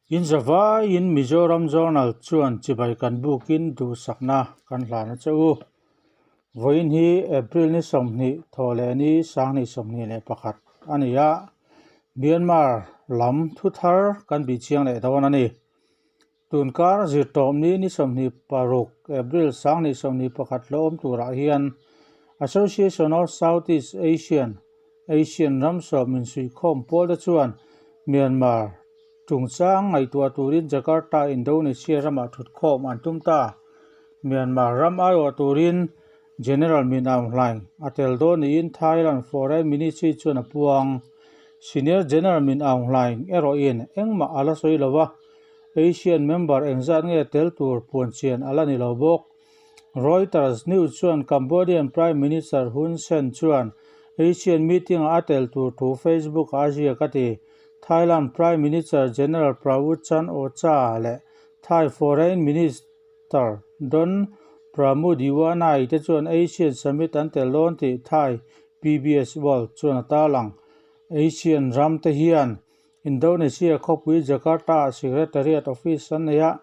In zavaiin Mizoram Journal chuan chibai kan bukin duhsakna kan hlan a che u. Vawiin hi April ni 20 thawh leh ni 2021 a ni a, Myanmar lam thu thar kan bih chiang leh dawn a ni. Tunkar zirtawpni ni 26 April 2021 lo awm turah hian Association of Southeast Asian Asian ram sawm insuihkhawm pawl te chuan Myanmar chungchang ngaihtuah turin Jakarta Indonesia ramah thutkhawm an tum ta. Myanmar ram aiawh turin General Min Aung Hlaing a tel dawn niin Thailand Foreign Ministry chuan a puang. Senior General Min Aung Hlaing erawhin engmah a la sawi lo a, Asian member engzat nge tel tur puanchian a la ni lo bawk. Reuters News chuan Cambodian Prime Minister Hun Sen chuan Asian meeting-ah a tel tur thu Facebook-ah a ziak a ti. Thailand Prime Minister General Prayut Chan-o-cha leh Thai Foreign Minister Don Pramudwinai te chuan Asian Summit an tel dawn tih Thai PBS World chuan a tarlang. Asian ram te hian Indonesia khawpui Jakarta-ah Secretariat Office an nei a,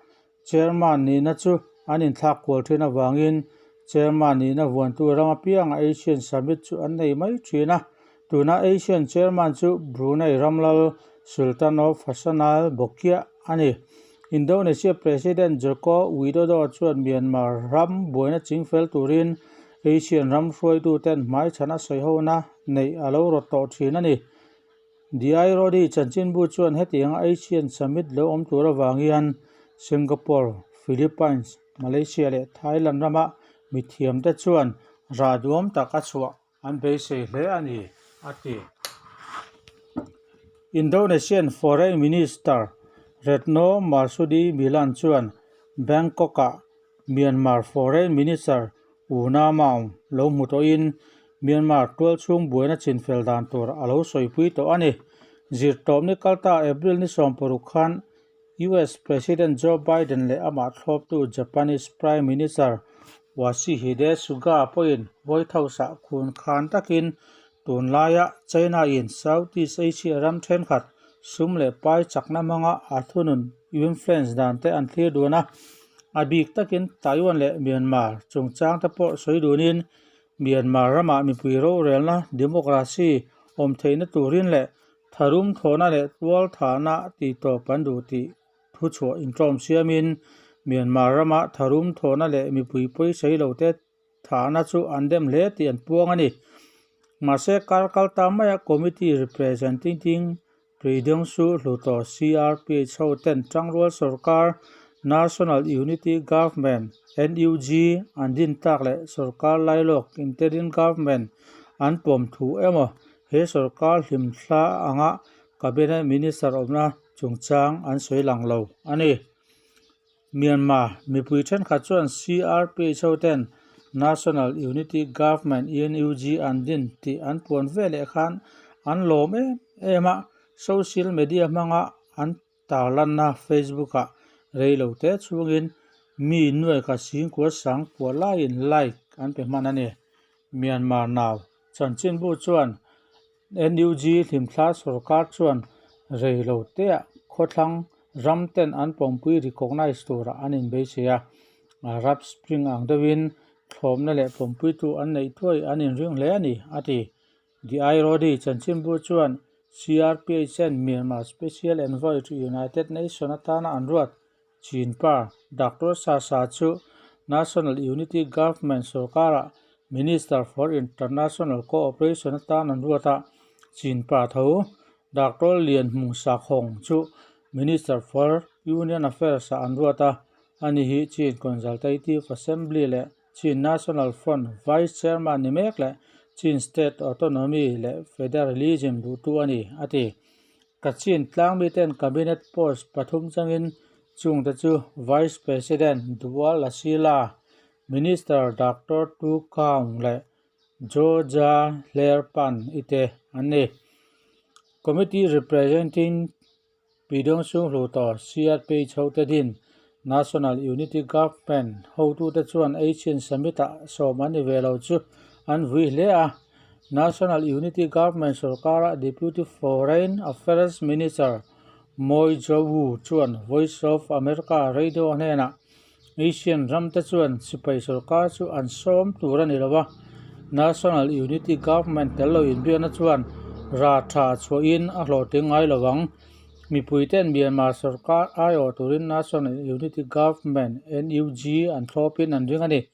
Chairman nihna chu an inthlak kual thin avangin Chairman nihna vuantu ram apiangah Asian Summit chu an nei mai thin a. Tuna Asian Chairman chu Brunei Ramlal Sultan of Hassanal Bolkiah a ni. Indonesia President Joko Widodo chuan Myanmar ram buaina chingfel turin Asian ram hruaituten hmaichhan a sawihona neih a lo rawt tawh thin a ni. The Irony chanchinbu chuan hetianga Asian Summit lo awm tur avang hian Singapore, Philippines, Malaysia leh Thailand rama mithiamte chuan rah duam tak a chhuah an beisei hle a ni, a ti. Indonesian Foreign Minister Retno Marsudi Milan chuan Bangkok-ah Myanmar Foreign Minister U Na Maung lo hmu tawhin Myanmar tualchhung buaina chinfel dan tur a lo sawipui tawh a ni. Zirtawpni kalta April ni 60 khan US President Joe Biden leh amah thlawptu Japanese Prime Minister Yoshihide Suga pawhin White House-ah khun khan takin tunlaia China-in Southeast Asia ram thenkhat sum leh pai chakna hmanga a thunun influence dan te an thlir dun a, a bik takin Taiwan leh Myanmar chungchang te pawh sawi dunin Myanmar ramah mipui rorelna democracy awm theihna turin leh tharum thawhna leh tual thahna tih tawp an duh tih thuchhuah inṭawm siamin Myanmar rama tharum thawhna leh mipui pawisei lo te thahna chu an dem hle tih an puang a ni. Mahse kar kal ta maia committee representing Tuidangsu Hluttaw CRPH ho ten Tangrual Sorkar National Unity Government, NUG, an din tak leh sorkar lailawk Interim Government an pawm thu emaw he sorkar hlimthla anga Cabinet Minister awmna chungchang an sawi lang lo a ni. Myanmar mipui thenkhat chuan CRPH ho ten National Unity Government, NUG, an din tih an puan veleh khan an lawm em em a, social media hmanga an tarlanna Facebook-ah reilote chhungin mi nuai kha singkua sang kua laiin like an pe hman a ni. Myanmar Now chanchinbu chuan NUG hlimthla sorkar chuan reiloteah khawthlang ram ten an pawmpui recognise turah an inbeisei a, Arab Spring ang deuhin thlawmna leh pawmpuitu an neih thuai an inring hle a ni, a ti. The Irony chanchinbu chuan CRPHN Myanmar Special Envoy to United Nations atana an ruat Chinpa Doctor Sasa chu National Unity Government sorkarah Minister for International Cooperation atan an ruat a, Chinpa tho Doctor Lian Hmung Sakhawng chu Minister for Union Affairs ah an ruat a, ani hi Chin Consultative Assembly leh Chin National Front Vice Chairman ni mek leh Chin State Autonomy leh Federalism duhtu a ni, a ti. Kachin tlangmiten Cabinet post pathum changin chungte chu Vice President Duwa Lasila, Minister Doctor Tu Kaung leh Georgia Hlerpan ite an ni. Committee representing Pidongchung Hluttaw CRP chhote din National Unity Government hotute chuan Asian Summit-ah sawm an ni ve lo chu an vui hle a. National Unity Government sorkara Deputy Foreign Affairs Minister Moe Zaw Wu chuan Voice of America radio hnenah Asian ramte chuan sipai sorkar chu an sawm tur a ni lo a, National Unity Government tel lo inbiakna chuan rah tha chhuahin a hlawhtling ngai lo ang. Mipuite'n Myanmar sorkar aiawh turin National Unity Government, NUG, an thlawpin an ring a ni.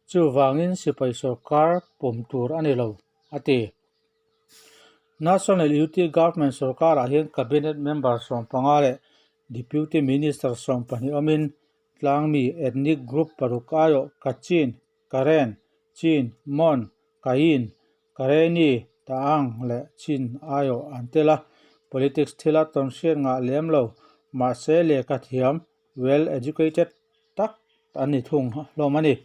Chuvangin sipai sorkar pawm tur a ni lo, a ti. National Unity Government sorkarah hian Cabinet member 15 leh Deputy Minister 12 awmin tlangmi ethnic group paruk aiawh Kachin, Karen, Chin, Mon, Kayin, Kareni, Ta'ang leh Chin aiawh an tel a. Politics thila tawnhriat ngah lem lo mahse lehkha thiam, well educated, tak an ni thung hlawm a ni.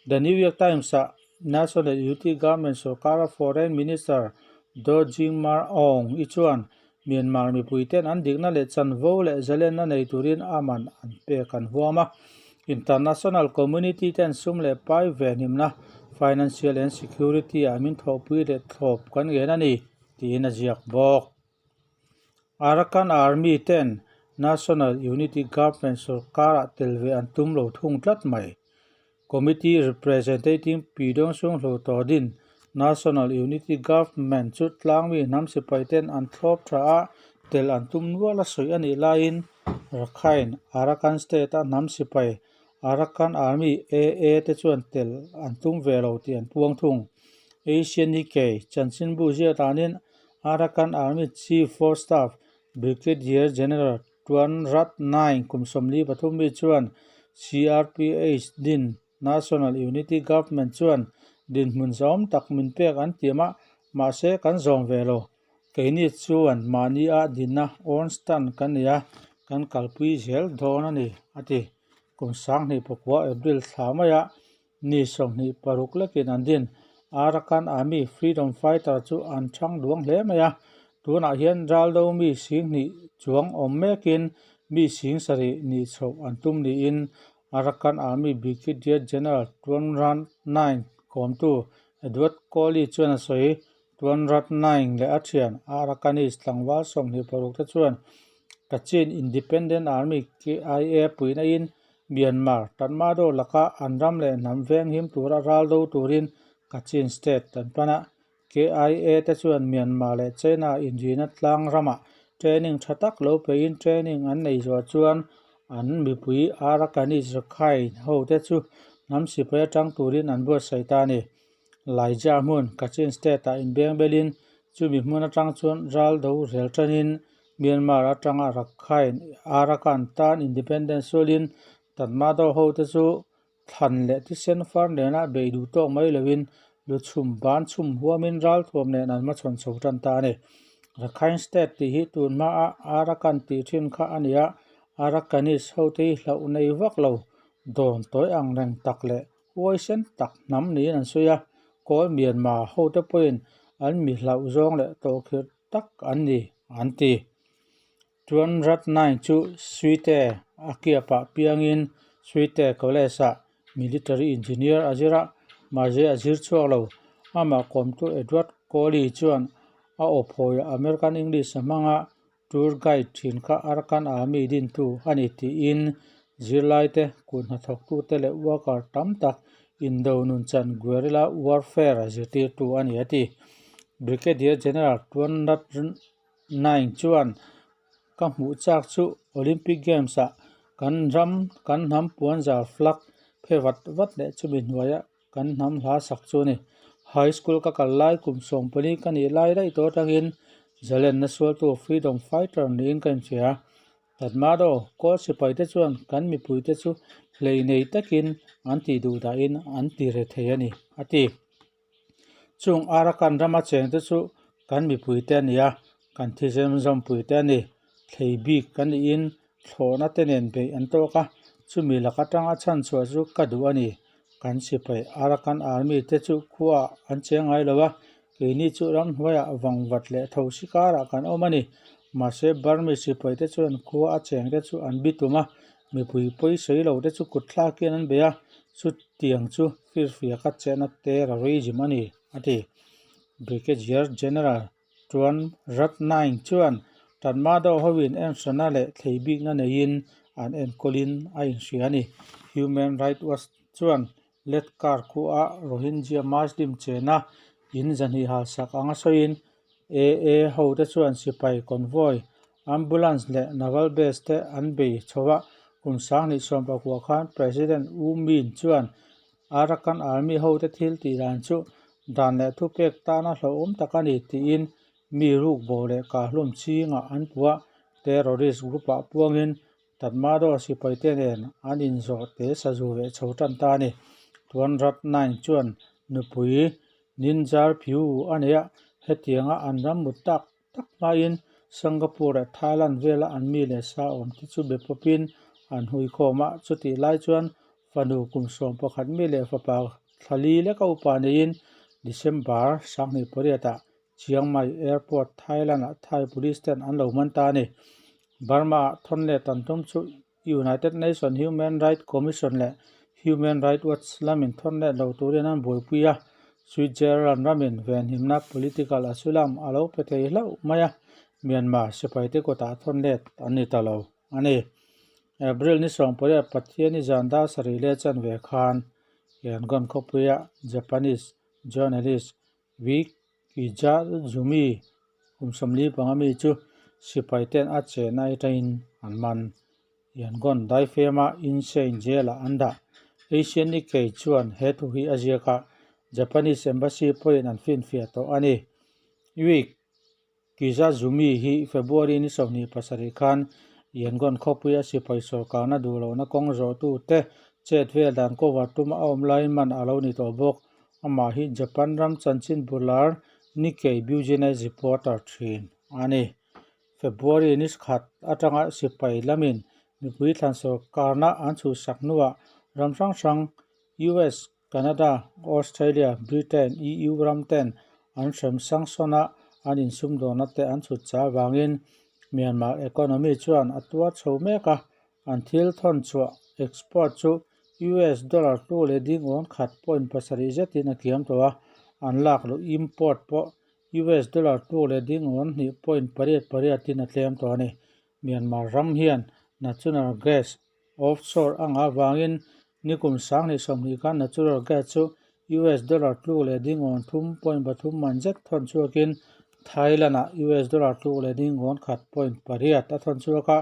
The New York Times-ah National Unity Government sorkara Foreign Minister Daw Jingmar Aung i chuan Myanmar mipuite'n an dikna leh chanvo leh zalenna nei turin a man an pek an huam a. International community ten sum leh pai venhimna, financial and security, ah min thawhpui leh thlawp kan ngen a ni, tiin a ziak bawk. Arakan Army ten National Unity Government sorkarah tel ve an tum lo thung tlat mai. Committee Representating Pidawngsung Hlawhtawdin National Unity Government chu tlangmi hnam sipai ten an thlawp tha a, tel an tum nual a sawi a nih laiin Rakhine, Arakan State-a hnam sipai Arakan Army, AA, te chuan tel an tum ve lo tih an puang thung. Asian Nikkei chanchinbu ziah danin Arakan Army Chief of Staff Brigadier General Tuan Rat Naing kum 43 mi chuan CRPH din National Unity Government chuan dinhmun zawm tak min pek an tiam a, mahse kan zawm ve lo. Keini chuan mahni a dinna own stand kan nei a, kan kalpui zel dawn a ni, a ti. Kum 2009 April thla maia ni 26 lekin an din. Arakan Army Freedom Fighter chu an chhang duang hle mai a, tunah hian raldo mi 2000 chuang awm mekin mi 7000 nih chhoh an tum niin Arakan Army Brigadier General Tuan Ran Naing kawmtu Edward Cawley chuan a sawi. Tuan Rat Naing leh a thian Arakanese tlangval 26 te chuan Kachin Independent Army, KIA, puihna-in Myanmar, Tatmadaw laka an ram leh hnam venghim tura ral do turin Kachin State an pan a. KIA te chuan Myanmar leh China inrina tlang ramah training tha tak lo peiin training an nei zuah chuan an mipui Arakanese Rakhine ho te chu hnam sipai atang turin an buatsaih ta a ni. Laija hmun Kachin State-ah inbeng belin chumi hmun atang chuan ral do rel tanin Myanmar atanga Rakhine Arakan tan independence sualin Tatmadaw ho te chu thlan leh thisen far nena bei duh tawk mai loin lu chhum ban chhum huamin ral thuam nen an hmachhawn chho tan ta a ni. Rakhine State tih hi tun hmaa Arakan tih thin kha a ni a, Arakanese ho te hi hlauh nei vak lo, dawn tawi ang reng tak leh huaisen tak hnam niin an sawi a, Kawl Myanmar hote pawhin an mi hlauh zawng leh tawhkhirh tak an ni, an ti. Chuan Rat Naing chu Suite a kiapah piangin Suite College-ah Military Engineer a zir a, mahse a zir chhuak lo. Amah kawmtu Edward Cawley chuan a awphawiah American English a hmang a, Tour guide thin kha Arakan Army dintu a ni tiin zirlaite, kut hnathawktute leh worker tam tak indo nunchan guerrilla warfare zirtirtu a ni a ti. Brigadier General Tuan Nat Naing chuan ka hmuh chak chu Olympic Games-ah kan ram kan hnam puanzar flag phe vat vat leh chumi hnuaiah kan hnam hla sak chu a ni. High school ka kal lai kum 14 ka nih lai daih tawh atangin zalenna sualtu freedom fighter niin ka inhria. Tatmadaw, kawl sipai te chuan kan mipui te chu hlei nei takin an tih duh dahin an ti re thei a ni, a ti. Chung Arakan rama cheng te chu kan mipui te a ni a, kan thisen zawmpui te a ni. Thlei bik kan niin thlawhna te nen beih an tawk a, chumi lak atanga chhanchhuah chu ka duh a ni. Kan sipai Arakan Army te chu khuaah an cheng ngai lo a, keini chu ramhnuaiah vangvat leh thosi karah kan awm a ni. Mahse Burmese sipai te chuan khua a cheng te chu an bitum a, mipui pawisawi lo te chu kut thlakin an bei a, chutiang chu firfiaka chehna terrorism a ni, a ti. Brigadier General Tuan Rat Naing chuan Tatmadaw hoin enhrana leh thlei bikna neiin an enkawlin a inhria a ni. Human Rights Watch chuan Letkar khuaa Rohingya Muslim chena in zahnih halsak anga sawiin AA hote chuan sipai convoy, ambulance leh naval base te an bei chho a. Kum 2019 khan President U Myint chuan Arakan Army hote thil tih dan chu dan leh thupek tana hlauhawm tak a ni tiin mi rukbo leh kahhlum chingah an puh a, terrorist group-ah puangin Tatmadaw sipaite nen an inzawh te sazu veh chho tan ta a ni. Tuan Rat Naing chuan nupui Ninjar Phyu a nei a, hetianga an ram mut tak tak hmain Singapore leh Thailand vela an mi leh sa awmte chu be pawpin an hui khawm a, chutih lai chuan fanu kum 11 mi leh fapa thla li leka upa neiin December 28-ah Chiang Mai Airport, Thailand-ah Thai Police ten an lo man ta a ni. Burma-ah thawn let an tum chu United Nations Human Rights Commission leh Human Rights Watch lamin thawn let lo turin an buaipui a, Switzerland ramin venhimna political asylum a lo pe thei hlauh mai a, Myanmar sipaite kutah thawn let an ni ta lo a ni. April ni 18 Pathiani zan dar sarih leh chanve khan Yangon khawpuia Japanese journalist Wik Kijazumi kum 45 mi chu sipai ten a chena atangin an man. Yangon daifema Insein jail-ah an dah. Asian Nikkei chuan he thu hi a ziak a, Japanese Embassy pawhin an finfiah tawh a ni. Wik Kijazumi hi February ni 27 khan Yangon khawpuia sipai sawrkarna duh lohna kawng zawhtute chet vel dan cover tuma a awm laiin man a lo ni tawh bawk. Amah hi Japan ram chanchin bular Nikkei Business reporter thin a ni. February ni khat atanga sipai lamin mipui thlan sawrkarna an chhuhsak hnuah ram hrang hrang US, Canada, Australia, Britain, EU ram ten an hrem sanction a an insumdawnna te an chhut cha avangin Myanmar economy chuan a tuar chho mek a, an thil thawn chhuah, export, chu US dollar tlu leh ding awn khat point pasarih zetin a kiam tawh a, an lak luh import pawh US dollar tlu leh ding awn hnih point pariat pariatin a tlem tawh a ni. Myanmar ram hian natural gas offshore a ngah avangin nikum 2020 khan natural gas chu US dollar tluk leh ding awn thum point pathum man zet thawn chhuakin Thailand-ah US dollar tluk leh ding awn khat point pariat a thawn chhuak a,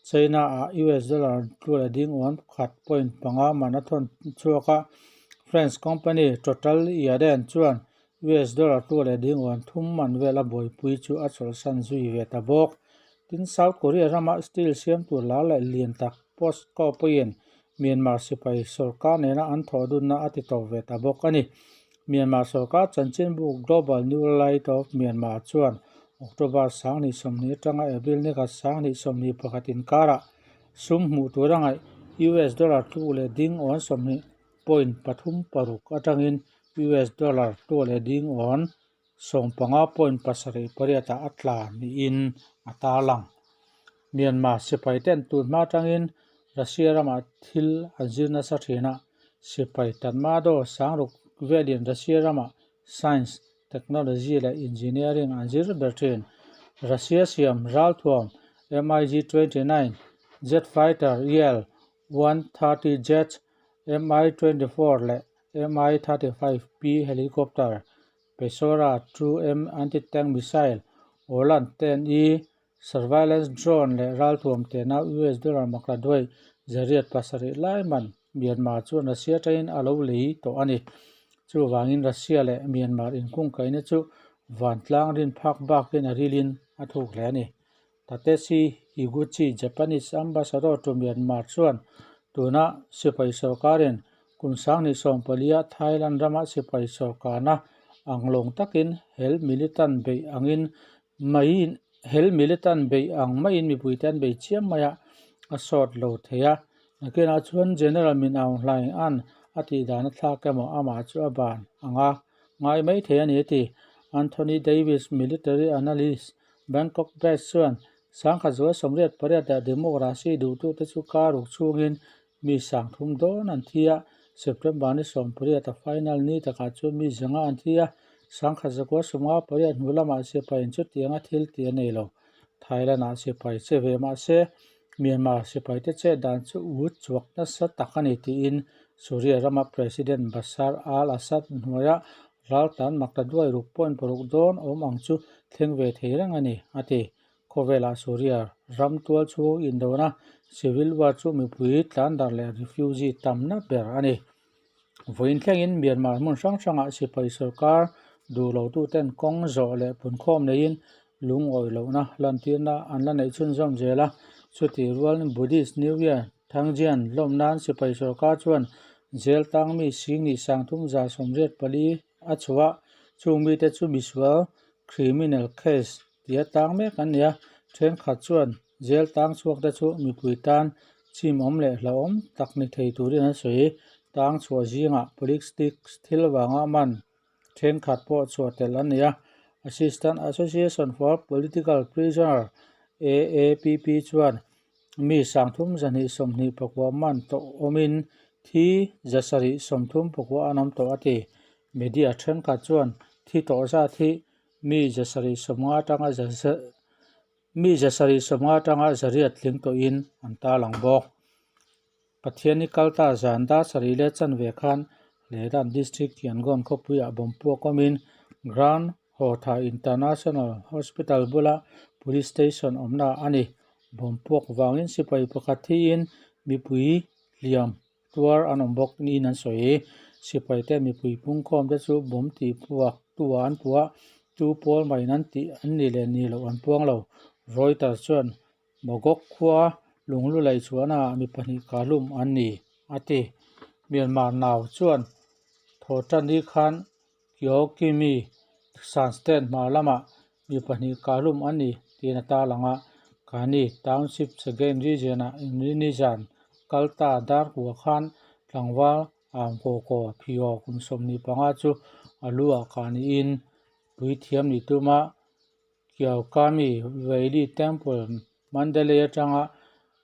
China-ah US dollar tluk leh ding awn khat point panga man a thawn chhuak a, French company Total Eren chuan US dollar tluk leh ding awn thum man vel a buaipui chu a chawlhsan zui ve ta bawk. Tin, South Korea rama steel siam tur lar leh lian tak POSCO pawhin Myanmar sipai sawrkar nena an thawh dunna a ti tawp ve ta bawk a ni. Myanmar sawrkar chanchinbu Global New Light of Myanmar chuan October 2020 atanga April ni khat 2021 inkarah sum hmuh tur a ngaih US dollar tluk leh ding awn 20 point pathum paruk atangin US dollar tluk leh ding awn 15 point pasarih pariatah a tla niin a tarlang. Myanmar sipai ten tun hma atangin Russia ramah thil an zir nasa thin a, sipai Tatmadaw sangruk velin Russia ramah science, technology leh engineering an zir ber thin. Russia siam ralthuam MiG-29 jet fighter Il-130 jet, Mi-24 leh Mi-35P helicopter, Pechora 2M anti-tank missile, Orlan 10E surveillance drone leh ralthuam tena US dollar makla duai zariat pasarih lai man Myanmar chuan Russia atangin a lo lei tawh a ni. Chuvangin Russia leh Myanmar inkungkaihna chu vantlang rin phak bakin a rilin a thuk hle a ni. Takeshi Higuchi, Japanese ambassador to Myanmar chuan tuna sipai sawrkarin kum 2014-a Thailand rama sipai sawrkarna ang lawng takin hel militant beih angin maiin hel militant beih ang maiin mipuite an bei chiam mai a, a sawt lo thei a. Nakinah chuan General Min Aung Hlaing an a tih dan a thlak emaw amah chu a ban anga ngai mai thei a ni a ti. Anthony Davis, military analyst, Bangkok Base chuan 1988 ah democracy duhtute chu kar ruk chhungin mi 3000 dawn an thi a, September ni 18 a final ni takah chuan mi zanga an thi a, 1958 hnu lamah sipain chutianga thil tih a nei lo. Thailand-ah sipai che ve mah se, Myanmar sipaite chet dan chu ut chhuak nasa tak a ni tiin Suria rama President Bashar al-Assad hnuaia raltlan makta duai ruk point paruk dawn awm ang chu thleng ve thei reng a ni, a ti. Khawvelah Suria ram tual chhung indona civil war chu mipui tlandar leh refugee tamna ber a ni. Vawiin thlengin Myanmar hmun hrang hrangah sipai sorkar duh lotuten kawng zawh leh punkhawm neiin lungawi lohna lantirna an la neih chhunzawm zel a. Chutih rualin Buddhist New Year Thangjian hlawm nan sipai sorkar chuan jail tang mi singnih sangthum 184 a chhuah a, chung mite chu misual criminal case tia tang mek an ni a, thenkhat chuan jail tang chhuak te chu mipui tan chimawm leh hlauhawm tak ni thei turin an sawi. Tang chhuah zingah politics thil vanga man thenkhat pawh chhuah tel an ni a, Assistant Association for Political Prisoner, AAPP, chuan mi 3229 man tawh awmin thi 739 an awm tawh a ti. Media thenkhat chuan thi tawh zat hi mi 750 atanga mi 750 atanga zariat tling tawhin an tarlang bawk. Pathianni kalta zan dar sarih leh chanve khan Hledan District Yangon khawpuiah bomb puak awmin Grand Hawtha International Hospital bula Police Station awmna a ni. Bomb puak vangin sipai pakhat thiin mipui hliam tuar an awm bawk niin an sawi. Sipaite mipui pungkhawm te chu bomb tih puak tu ah an puh a, tu pawl maiin an tih an nih leh nih loh an puang lo. Reuters chuan Mogok khua lunglu laih chhuahna ah mi pahnih kahlum an ni, a ti. Myanmar nau chuan Thawhtanni khan Kyawkimi Shan State hma lamah mi pahnih kahlum an ni tiin a tarlang a. Kani Township Sagaing Region-ah Inrini zan kalta darkua khan tlangval Aung Ko Ko Phio kum 25 chu a lu ah kah niin puithiam ni tuma Kyawkami Weili Temple Mandalay atanga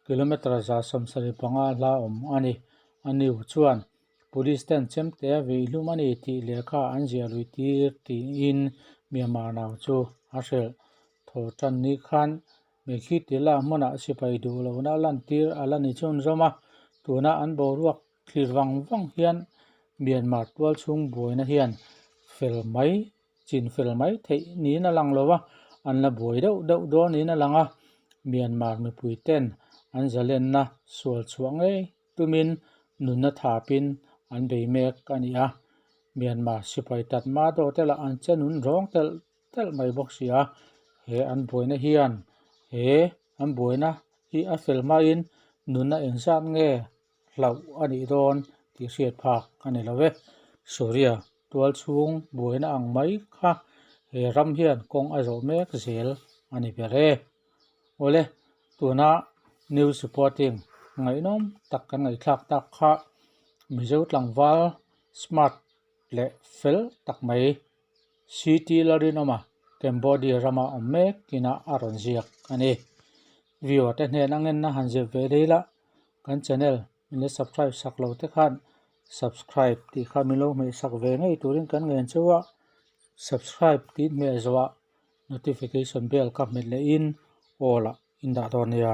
kilometre 175 hla awm a ni. A niu chuan Police ten chemte a veihlum a ni tih lehkha an ziah lui tir tiin Myanmar nau chu a hrilh. Thaw tan ni khan Mekhi Tila hmunah sipai duh lohna lantir a la ni chhunzawm a, tuna an boruak thlir vang vang hian Myanmar tual chhung buaina hian fel mai chin fel mai theih niin a lang lo a, an la buai deuh deuh dawn niin a lang a, Myanmar mipui ten an zalenna sual chhuah ngei tumin nunna thapin an bei mek a ni a, Myanmar sipai tat ma dawh te lah an che nun rawng telh telh mai bawk si a, he an buaina hian he an buaina hi a fel hmain nunna engzat nge hlauh a nih dawn tih hriat phak a ni lo e. Suria tual chhung buaina ang mai kha he ram hian kawng a zawh mek zel a ni ber e. Awle, tuna news reporting ngaihnawm tak kan ngaihthlak tak kha Mizo tlangval smart leh fel tak mai CT Larinawma Cambodia rama awm mek inah a rawn ziak a ni. Viewer te hnen angenna han zep ve lei la, kan channel min la subscribe sak lo te khan subscribe tih kha min lo hmeh sak ve ngei turin kan ngen cheu a, subscribe tih hmeh zawhah notification bell ka hmet lehin all ah in dah dawn nia.